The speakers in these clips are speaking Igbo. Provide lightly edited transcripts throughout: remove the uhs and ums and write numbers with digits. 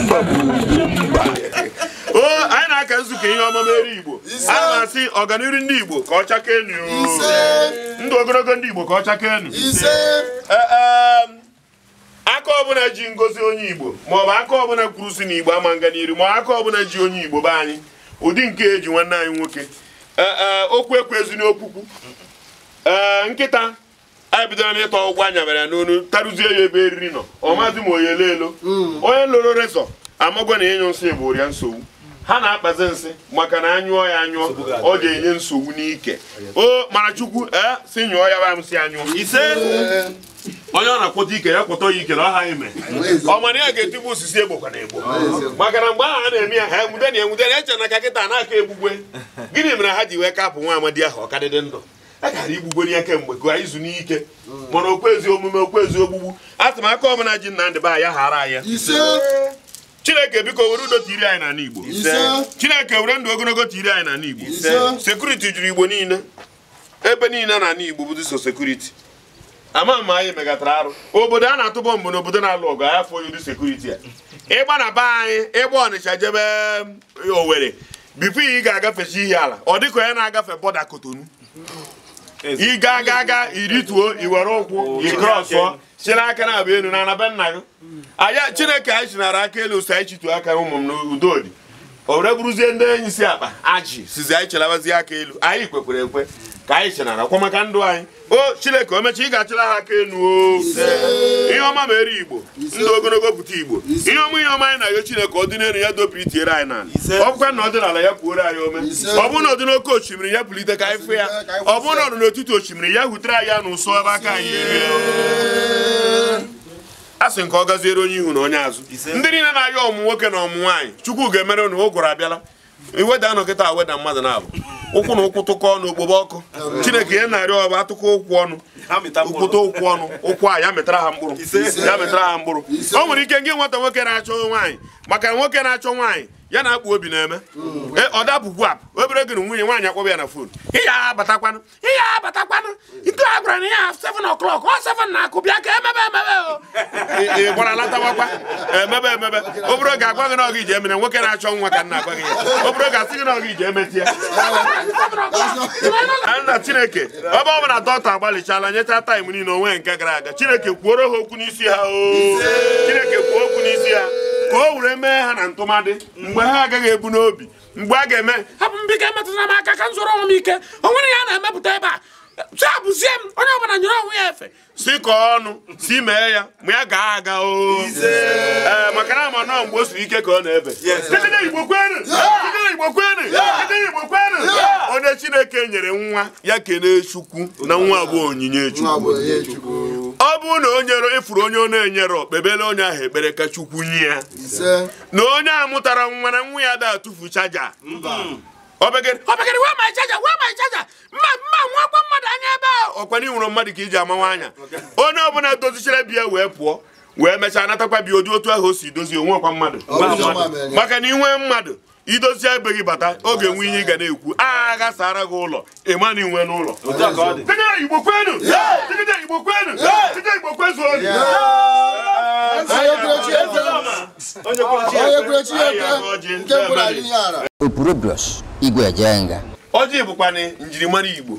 Ugwumba bụ Ugwumba. O anyị na-aka nzukọ ihe ọma mere Igbo. A na-asị ọganiru ndị Igbo ka ọ chakee enu. Ndụ ogologo ndị Igbo ka ọ chakee enu. Aka ọbụla ji ngozi onye Igbo maọbụ aka ọbụla kwuru si n'Igbo ama nga n'iru ma aka ọbụla ji onye Igbo be anyị ụdị nke eji nwanne anyị nwoke okwu ekwezi n'okwukwu nkịta anyị bidoro n'ịtọ ụgwọ anya bịara n'onu tarụzie ya ebe eriri nọ ọ maazị ma onye elo onye lụrụ rezọ amagwa na ịnyụ nsị bụ ụrịa nsogbu ha na-akpazi nsị maka na anyụọ ya anyụọ ọ ga-enye nsogbu n'ike o mara Chukwu si nyụọ ya ba nsị anyụọ ise onye ọ na-akwọta ike ya kwọtọ ya ike na ọha ime ọ mana ya ga-etigbu osisi egbokwa na egbo maka na mgbe ahụ a na-eme ya ha enwude na enwude na eche na ka kịta na-aka egbugwe gịnị mere ha ji wee kapụ nwa amadi ahụ ọ kadịdị ndụ a gara igbugwe ya kemgbe gụọ izu n'ike mana okwu ezi omume okwu ezi ogbugbu asị m aka ọbụla ji Nnamdị be ya ghara ya. Chineke biko were udo tiri anyị n'ala Igbo. Chineke were ndụ ogologo tiri anyị n'ala Igbo. Sekuriti juru Igbo niile ebe niile n'ala Igbo bụ so sekuriti ama ma anyị megatara arụ obodo a na-atụ bọmbụ n'obodo na-alụ ọgụ anyị afọ ụdị sekuriti a ịgba na be anyị ịgba Ọnịcha jebe Owerri bifo ị ga-agafechi ihe ala ọ dịka onye na-agafe bọda Kotonu ị ga aga aga irituo iwere ụkwụ ikrọsụọ chịrị aka na-abụ elu na anaba nna gị anya Chineke anyị chinara aka elu si anyị chituo aka ụmụ m n'udodi o were bụrụzie ndị enyi si akpa ajị sizi anyị chelabazie aka elu anyị kwekwere ekwe ka anyị chenara kwa maka ndụ anyị o Chineke o mechaa ị ga-achịla ha aka elu o ihe ọma mere Igbo ndụ ogologo pụta Igbo ihe ọma anyị na-ayọ Chineke ọ dị n'elu ya dopụrụ itiere anyị n'ala ọ bụkwa na ọ dị n'ala ya kwuoro anyị ome ọ bụrụ na ọ dị n'oke osimiri ya pụlite ka anyị fụ ya ọ bụrụ na ọ dị n'etiti osimiri ya hutere anyị ya n'ụsọ ebe aka anyị erie a sị nke ọ gaziere onye ihu na onye azụ ndị niile na-ayọ ọmụ nwoke na ọmụ nwaanyị Chukwu ga-emere unu ụgụrụ abịala iweda anọ kịta aweda mmadụ na-abụ ụkwụ na ụkwụ tụkọ n'okpobe ọkụ Chineke ihe na-arịọ ọba atụkọ ụkwụ ọnụ ụkwụta ụkwụ ọnụ ụkwụ a ya metara ha mkpụrụ ya metara ha mkpụrụ o nwere ike ngị nwata nwoke na-achọ nwaanyị maka nwoke na-achọ nwaanyị ya na-akpụ obi na-eme ọ dapụkwu apụ obere oge na nwunye nwaanyị akpọba ya na fon ihe abatakwanụ ihe abatakwanụ nke a gwara na ya 7 o'clock ọ 7 na-akụ bịa ka emebe emebe o ị gbara latawakwa emebe emebe obere oge agwa gị na ọgụ iji emere nwoke na-achọ nwa ka nna agwa gị ya obere oge asị gị na ọgụ iji emetie nna Chineke ebe ọ bụ na dọkịta agbalịchala nyecha taịm niile onwe nke gara aga Chineke kwuoro ha okwu n'isi ha o Chineke kwuo okwu n'isi ha ka o were mee ha na ntụmadị mgbe ha agaghị ebu n'obi mgbe a ga-eme hapụ m biko emetụtara m aka ka m zụrụ onwe m ike o nwere ya na-emepụta ebe a chabụzie m onye ọbụla nyere onwe ya efe si ka ọnụ si mee ya ma ya gaa aga o ee maka na ama nọọ mgbe o siri ike ka ọ na-ebe Igbo kwenu Igbo kwenu Igbo kwenu onye Chineke nyere nwa ya kelee Chukwu na nwa bụ onyinye Chukwu ọ bụrụ na o nyere ịfụrụ onye ọ na-enyere kpebele onye ahụ ekpere ka Chukwu nye ya na onye a mụtara nwa na nwa ya da atụfu chaja obegere wee my charger wee my charger mma mma nwakwa mmadụ anya ebe a ọkwa na ịnwụrụ mmadụ ka iji amawa anya onye ọbụla dozichara biya wee pụọ wee mechaa natakwa biya ụdị otu ahụ o si dozie onwe ọkwa mmadụ maka na inwe mmadụ idozie ebe gị bata oge nwe ihe ị ga na-ekwu a ghasara gị ụlọ ịma na inwe n'ụlọ Igbo kwenu Igbo kwenu Igbo kwezuo ọjị bụkwanụ njirimara Igbo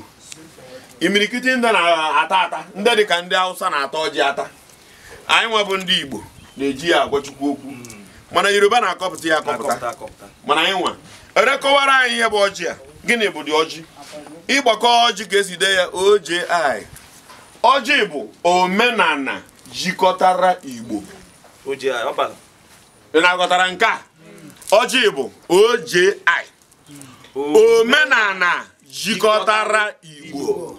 imirikiti ndị na-ata ata ndị dị ka ndị Hausa na-ata ọjị ata anyị nwa bụ ndị Igbo na-eji ya agwa Chukwu okwu mana Yoruba na-akọpụta ya akọpụta mana anyị nwa erekọwara anyị ihe bụ ọjị a gịnị bụ dị ọjị ịgbakọ ọjị ka esi dee ya OJI ọjị bụ omenala jikọtara Igbo ị na-aghọtara nke a ọjị bụ OJI omenala jikọtara Igbo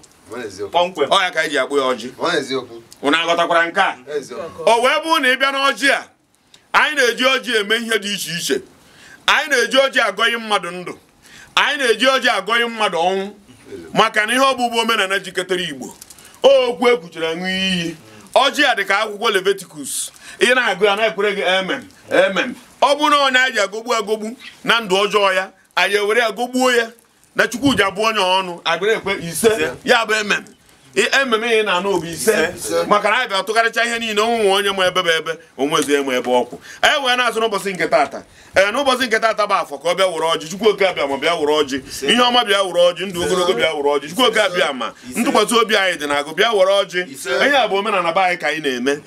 ọ ya ka eji akpụ ya ọjị unu aghọtakwara nke a o wee bụrụ na ị bịa n'ọjị a anyị na-eji ọjị eme ihe dị iche iche anyị na-eji ọjị agọghị mmadụ ndụ anyị na-eji ọjị agọghị mmadụ ọnwụ maka na ihe ọbụbụ omenala jikọtara Igbo okwu ekwuchara ṅụ iyi ọjị a dị ka akwụkwọ Leviticus ị na-agụ ya na-ekwere gị amen amen ọ bụrụ na onye anyị ji agọgbu agọgbu na ndụ ọjọọ ya anyị ewere ya gọgbuo ya na Chukwu ji abụ onye ọnụ agbere ekwe ise ya bụ amen Ememe ihe na-anụ obi ise maka na anyị bịa tụgharịcha ihe niile onwe onye ma ebe bụ ebe onwezi eme ebe ọkwụ. Anyị wee na-azụ n'ụbọchị nke taata. Ee, n'ụbọchị nke taata bụ afọ ka ọ bịa were ọjị. Chukwu oke abịa ma bịa were ọjị. Ihe ọma bịa were ọjị, ndụ ogologo bịa were ọjị. Chukwu oke abịa ma ntụkwasị obi anyị dị na-agụ bịa were ọjị. Ihe a bụ omenala be anyị ka anyị na-eme.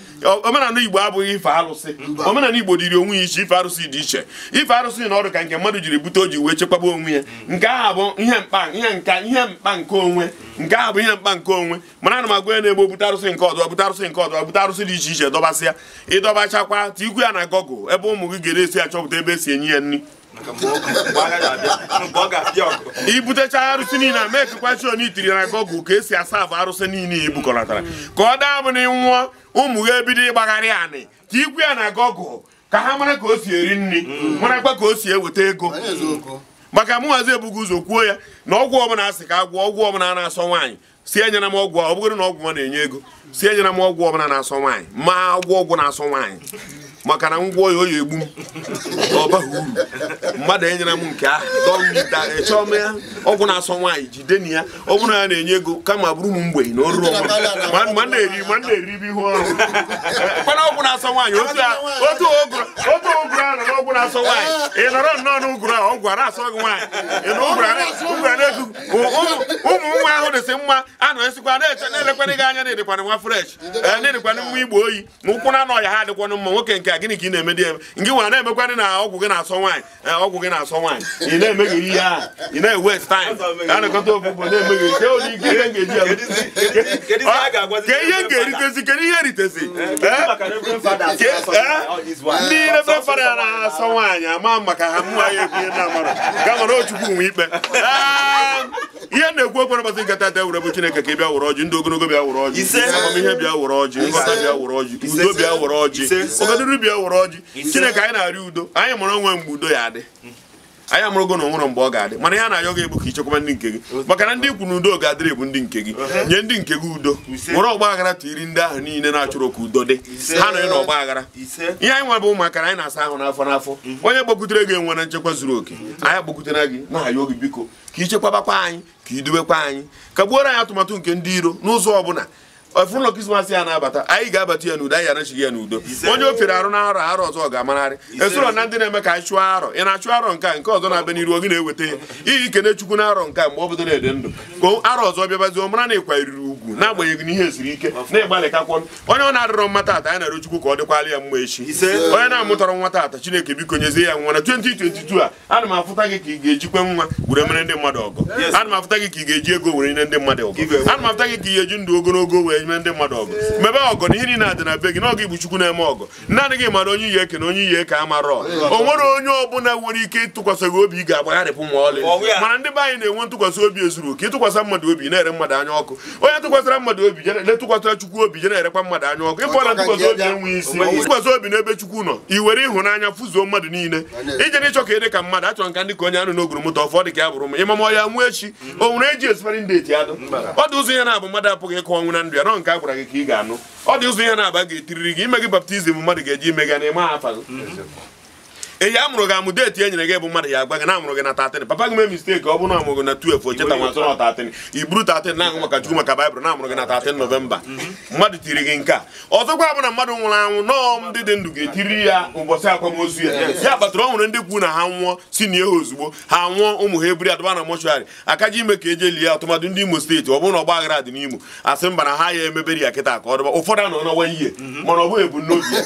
Omenala Igbo abụghị ife arụsị. Omenala Igbo dịrị onwe ya iche, ife arụsị dị iche. Ife arụsị na ọrụ ka nke mmadụ jiri bute o ji wee chekwaba onwe ya. Nke ahụ bụ ihe mkpa ihe nka ihe mkpa nke onwe. Nke ahụ bụ ihe mkpa nke onwe. Mana ana m agwa ya na-egbo bute arụsị nke ọdụ, bute arụsị nke ọdụ, bute arụsị dị iche iche dọbasịa. Ịdọbachakwa tikwu ya na Google ebe ụmụ gị ga-esi achọpụta ebe esi enye ya nri. Ibutecha arụsị niile a mee kekwachi onye itiri na Google ka esi asa avụ arụsị niile ebukọlatara ka ọ daa bụ na ịnwụọ ụmụ gị ebido ịgbagharị anị tikwu ya na Google ka ha mara ka o si eri nri marakwa ka o si eweta ego. Maka mụnwazi ebughị ụzọ kwuo ya na ọgwụ ọbụla asị ka agwọ ọgwụ ọbụla a na-asọ nwaanyị si enyere m ọgwụ ọ bụgoro na ọgwụ ọ na-enye ego si enyere m ọgwụ ọbụla na-asọ nwaanyị ma agwọ ọgwụ na-asọ nwaanyị maka na ngwọ ya oyi egbu m ọ baghị uru mmadụ enyere m nke ahụ echọọ m ya ọgwụ na-asọ nwaanyị jide na ya ọ bụrụ na ya na-enye ego kama bụrụ m mgbei na ọrụ ọma ma na-eribe ihu ọrụ kwana ọgwụ na-asọ nwaanyị otu ụgụrụ ahụ na ọgwụ na-asọ nwaanyị ị nọrọ nnọọ n'ụgụrụ ahụ ọgwụ a na-asọ gị nwaanyị ị na ụgụrụ na-eku ụmụ nwa ahụ dịsị mma a nọ esikwa na-eche na-elekwana gị anya na-edekwana nwa fresh na-edekwana nwa igbo oyi na ụkwụ na anọ ya ha adịkwanụ mma nwoke nke a gịnị ka ị na-eme di eme ngị nwa na-emekwanị na ọgwụ gị na-asọ nwaanyị ọgwụ gị na-asọ nwaanyị ị na-emegheri ihe ahụ ị na-ewest time a na-ekọta ofufu na-emegheri ke ihe ga-eritezi kedu ihe eritezi ndị Reverend Fada na-asọ nwaanyị ama maka ha mma ya ekwu ihe na-amara ga mara Chukwu nwe ikpe. Ihe na-ekwu okwu n'ụbọchị nke taata were bụ Chineke ka ị bịa were ọjị, ndụ ogologo bịa were ọjị, amamihe bịa were ọjị, nghọta bịa were ọjị, udo bịa were ọjị, ọganiru bịa were ọjị. Chineke anyị na-arịọ udo, anyị mụrụ onwe mgbe udo ya adị, anyị amụrụgo na onwere mgbe ọ ga-adị, mana ya na-ayọ gị ebu ka ichekwaba ndị nke gị maka na ndị ikwu na udo ga-adịrị bụ ndị nke gị. Nye ndị nke gị udo, were ọgba aghara tiri ndị ahụ niile na-achụrụ ka udo dị, ha nọ n'ọgba aghara. Ihe anyị nwa bụ ụmụaka anyị na-asa ahụ n'afọ n'afọ, onye gbakwutere gị enwe na nchekwa zuru oke, anyị agbakwutere gị na-ayọ gị biko ka ichekwabakwa anyị ka idubekwa anyị ka gbuoro anyị atụmatụ nke ndị iro n'ụzọ ọbụla. Ọfụrụ Krismas ya na-abata anyị ga-abata ya n'udo, anyị anachighị ya n'udo. Onye o fere arụ na arọ arọ ọzọ ọ ga-amararị. Esoro na ndị na-eme ka anyị chụọ arọ, ị na-achụ arọ nke a nke ọzọ na-abịa n'iru gị na-eweta ya iyi ikene Chukwu na arọ nke a mgbe ọ bụdoro ede ndụ ka arọ ọzọ bịabazie ọ mara na ịkwa iriri ugwu n'agbanyeghị na ihe siri ike na-ịgbalịkakwọ. Onye ọ na-arịrọ mma taata anyị na-arịọ Chukwu ka ọ dịkwala ya mma echi. Onye na-amụtọrọ nwa taata Chineke biko nyezie ya nwa na 2022 a ana m afụta gị ka ị ga-ejikwe nwa were mere ndị mmadụ ọgọ, ana m afụta gị ka ị ga-eji ego were nye ndị mmadụ ọgọ, ana m afụta gị ka ị ga-eji ndụ ogologo wee nye ndị mmadụ ọgọ. Mebe ọgọ na ihe niile adị na be gị n'ọgụ igbu Chukwu na-eme ọgọ. Naanị gị mara onye iyi eke na onye iyi eke amarọ. O nwere onye ọbụla nwere ike ịtụkwasị gị obi ị ga-agbagharịpụ ma ọlị. Mana ndị be anyị na-enwe ntụkwasị obi ezuru oke. Ịtụkwasị mmadụ obi na-ere mmadụ anya ọkụ. Onye tụkwasịra mmadụ obi na-etụkwasịra Chukwu obi je na-erekwa mmadụ anya ọkụ. Ịfọ na ntụkwasị obi enwe isi. Ntụkwasị obi n'ebe Chukwu nọ i were ịhụnanya fụzuo mmadụ niile. Ije n'ịchọ ka ị dị ka mmadụ achọrọ nka ndị ka onye anụ n'oguru moto ọfọ dị ka ya bụrụ m ịmama ya nwee echi o nwere eji expiring date adụ. Ọ dị ụzọ ihe na-abụ mmadụ apụghị ịkụ ọnwụ na ndụ ya nọ nke a gwara gị ka ị ga-anụ. Ọ dị ụzọ ihe na-aba ga-etiriri gị ime gị baptizim mmadụ ga-eji ime gị na ịma afa gị. Eyi amụrụ gị amụ deeti e nyere gị bụ mmadụ ya agwa gị na amụrụ gị na 13 papa gị mee mistake ọ bụrụ na amụrụ gị na 12 o cheta nwa na 13 i buru 13 na-aṅụ maka Chukwu maka Baịbụl na amụrụ gị na 13 Nọvemba mmadụ tiri gị nke a. Ọzọkwa bụ na mmadụ nwụrụ anwụ nọọ ndị dị ndụ ga-etiri ya ụbọchị akwamozu ya. Ya kpatara ọ nwere ndị kwu na ha nwụọ si na ihe ozugbo ha nwụọ ụmụ ha eburu adọba na mọchụarị akaji ime ka eje lie atụmatụ ndị Imo steeti ọ bụrụ na ọgba aghara dị n'Imo asị mba na ha ya emebere ya kịta ka ọ dọba. Ụfọdụ anọ n'ọnwa ihe mana ọ bụghị ebumnobi ya.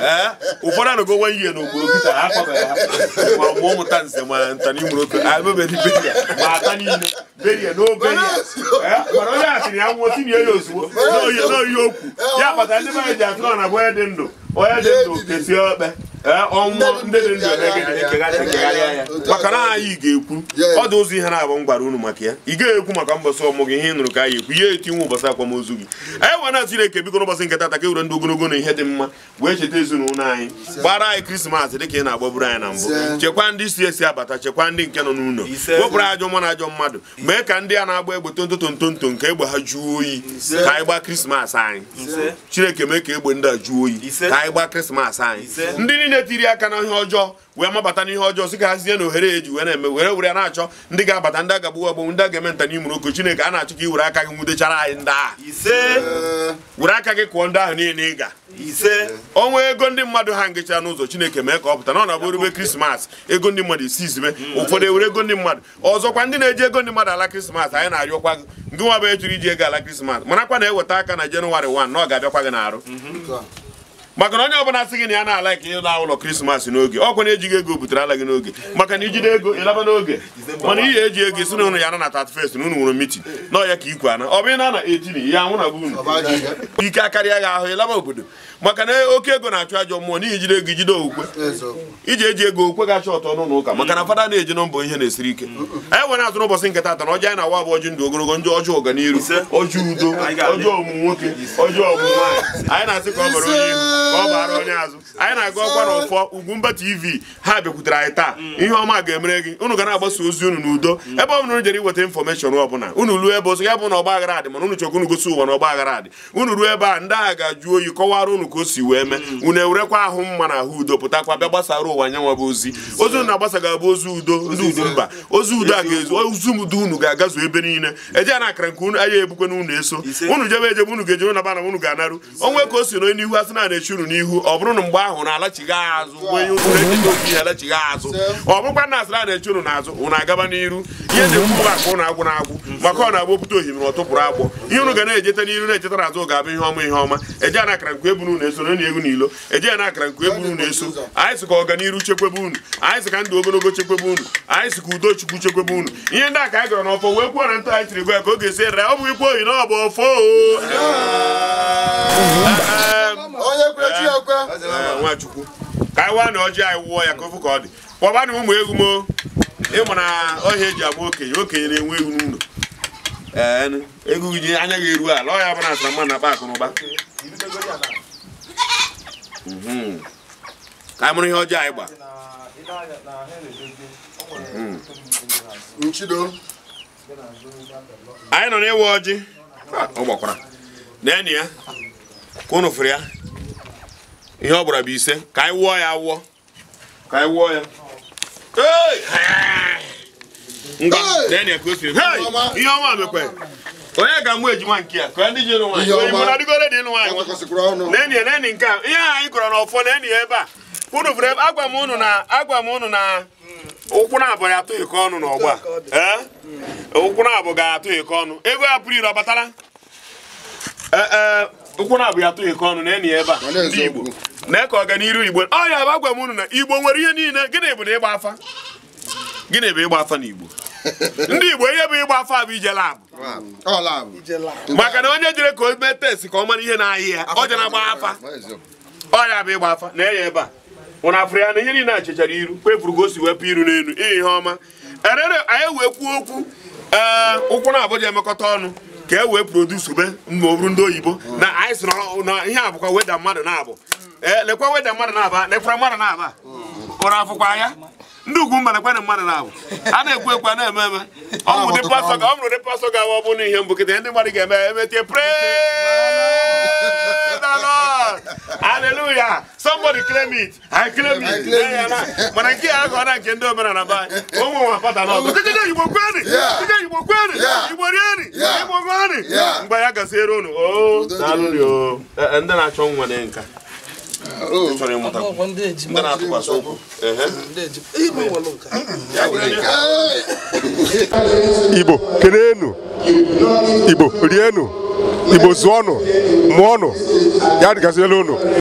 Ee, ụfọdụ anọgo nwa ihe n'okpuru kịta akwabeghị ha ma mụọ mụta nze ma nta n'imụrụ oke emebere beria ma ata niile beria n'oberia mana onye asịrị ya nwụọ tinye ya ozugbo n'oyi okwu ya kpatara ndị mmadụ ji atụ na bụ onye dị ndụ onye dị ndụ kesie okpe ọnwụ ndị dị ndụ eme maka na anyị ga-ekwu ọ dị ụzọ ihe na-abụ m gwara unu maka ya. Ị gaghị ekwu maka mbọsị ọmụ gị ihe ị nụrụ ka anyị ekwu ihe etinwe ụbọchị akwamozu gị. Anyị wee na Chineke biko n'ụbọchị nke taata ka e were ndụ ogologo na ihe dị mma wee cheta ezinụlọ anyị gbara anyị Krismas dị ka ị na-agbaburu anyị na mbụ. Chekwaa ndị si esi abata, chekwaa ndị nke nọ n'ụlọ, wepụrụ ajọ mmụọ na ajọ mmadụ, mee ka ndị a na-agba egbe tontontontonto nke egbe ha jụọ oyi ka anyị gbaa Krismas anyị. Chineke mee ka egbe ndị a jụọ oyi ka anyị gbaa Krismas anyị. Ndị niile tiri aka na ihe ọjọọ wee mabata n'ihe ọjọọ sị ka ha sie na ohere eji wee na-eme were were na-achọ ndị ga-abata ndị agagbu agbagbu ndị a ga-eme nta n'imụrụ oko. Chineke a na-achọ ka i were aka gị nwudechara anyị ndị ahụ. Were aka gị kụọ ndị ahụ niile ị ga. Ọnwa ego ndị mmadụ ha ngịcha n'ụzọ Chineke mee ka ọ pụta na ọ na-abụ rube Krismas ego ndị mmadụ isi izime ụfọdụ ewere ego ndị mmadụ ọzọkwa ndị na-eji ego ndị mmadụ ala Krismas anyị na-arịọkwa gị ndị nwa bụ ejiri iji ego ala Krismas marakwa na-eweta aka na Jenụwarị 1 na ọ ga-abịakwa gị n'arụ maka na onye ọbụla sị gị na ya na-ala ka ịla ụlọ Krismas n'oge ọkwa na-ejighị ego butere ala gị n'oge maka na ijide ego ịlaba n'oge mana ihe eji ego isi na ụnụ ya na na 31st na unu nwere mitin na ọya ka ikwe ana ọ bụ na na 18 ya anwụ na bụ unu ike akarịa gị ahụ ịlaba obodo maka na oke ego na-achụ ajọ mmụọ n'ihi ijide ego ijide okwukwe iji eji ego okwe ga-achọ ọtọ n'ụlọ ụka maka na fada na-eji nọmba ihe na-esiri ike anyị nwere azụ n'ụbọchị nke taata na ọjọọ anyị na-awa bụ ọjị ndụ ogologo ndị ọjọọ ọganiru ọjọọ udo ọjọọ ọmụmụ nwoke ọjọọ ọmụmụ nwaanyị anyị na-asị ka ọ bara onye ihu ka ọ bara onye azụ anyị na-aga ọkwa na ọfọ Ugwumba TV ha bịakwutere anyị taa ihe ọma ga-emere gị unu ga na-agbasa ozi unu n'udo ebe ọ bụla unu jere iweta infọmeshọn ọbụla unu ruo ebe ọzọ ya bụ na ọgba aghara adị mana unu chọkwa unu gosi ụwa na ọgba aghara adị unu ruo ebe a ndị agha ga-ajụ oyi kọwara unu ka o si wee mee unu ewerekwa ahụ mma na ahụ udo pụtakwa bịa gbasara ụwa nyanwa bụ ozi ozi unu na-agbasa ga-abụ ozi udo ndị Ugwumba ozi udo a ga-ezu ozi udo unu ga-agazu ebe niile eje na akara nke unu anya ebukwe na unu eso unu jebe ejebe unu ga-eje unu nabana unu ga-anarụ onwe ka o si nọ n'ihu asị na na-echi unu n'ihu ọ bụrụ na mgbe ahụ na-alachigha azụ mgbe unu na-echeta okwu ihe alachigha azụ ọ bụrụkwa na asịrị a na-echi unu n'azụ unu agaba n'iru ihe na-ekwu bụ akụ na agwụ na-agwụ maka ọ na-agba opụta ohimiri ọ tụpụrụ agbọ ihe unu ga na-ejeta n'iru na-echeta n'azụ ga-abụ ihe ọma ihe ọma eje na akara nkwe eburu unu eso na egwu n'ilo eje na akara nkwe eburu unu eso anyị sị ka ọganiru chekwebe unu anyị sị ka ndụ ogologo chekwebe unu anyị sị ka udo Chukwu chekwebe unu ihe ndị a ka anyị gara n'ọfọ wee kwuo na ntụ anyị tiri gwa ya ka ọ ga-esi ere ọ bụghị ikwu ohi na ọ bụ ọfọ Nwachukwu ka anyị waa na ọjị anyị wụọ ya ka ofu ka ọ dị kpọbanụ ụmụ egwu m ịmụ na ọhịa eji agba okenye okenye na-enwe egwu n'ụlọ ee egwu gị ji anya gị eru ala ọ ya bụ na asara mmadụ na-akpa akụ na ụba ka anyị mụrụ ihe ọjọọ anyị gba anyị nọ n'ịwa ọjị ọ gbakwara neenị ya ka unu fụrụ ya ihe ọ gbara bụ ise ka anyị wụọ ya awụọ ka anyị wụọ ya ngwa neenị ya ka o siri ihe ọma mekwe onye ga-amụ ejima nke ya ka ndị ji ịlụ nwaanyị Igbo na-adịgoro dị ịlụ nwaanyị neenị ya neenị nke a ihe a anyị gọrọ n'ọfọ neenị ya ebe a unu fụrụ ebe agwa m unu na ụkwụ na-abụ ya atụghịkọ ọnụ n'ọgba ee ụkwụ na-abụ ga-atụghịkọ ọnụ ego ya pụrụ ire ọ batara ee ụkwụ na-abụ ya atụghịkọ ọnụ na enyi ya ebe a ndị Igbo na ka ọganiru Igbo ọ ya bụ agwa m unu na Igbo nwere ihe niile gịnị bụ na ịgba afa gịnị bụ ịgba afa n'Igbo ndị Igbo ihe bụ ịgba afa bụ ije labụ maka na onye jere ka o mee testi ka ọ mara ihe na-ahịa ya ọ jere agba afa ọ ya bụ ịgba afa na enyi ebe a ụnụ afụrụ ya na ihe niile achịchara iru kwefuru ka o si wepụ iru n'elu ihe ọma erere anyị wee kwuo okwu ee ụkwụ na abụja emekọta ọnụ ka e wee produsube ma ọ bụrụ ndị oyibo na anyị sị na ihe a bụkwa weda mmadụ na-abụ ee lekwa weda mmadụ na-aba lekwara mmadụ na-aba ụrụ afụkwa ya ndị Ugwumba lekwana mmadụ na-abụ a na-ekwu ekwu a na-eme eme ọ bụ ụdị pastọ ga-awa ọ bụ na ihe mbụ kịta ndị mmadụ ga-eme emetie praise the Lord hallelujah somebody claim it I claim it mana nke a agọ na nke ndị omenala be anyị ụmụ nwa pata n'ọzọ Igbo kwenu Igbo kwenu Igbo rieni Igbo kwenu mgbe ya gaziere unu o daalụ ndị na-achọ nwa na nka chọrọ ịmụta ndị na-atụkwasị okwu Igbo kenenu Igbo rienu Igbo zụọnụ mụọnụ ya dịgazielu unu.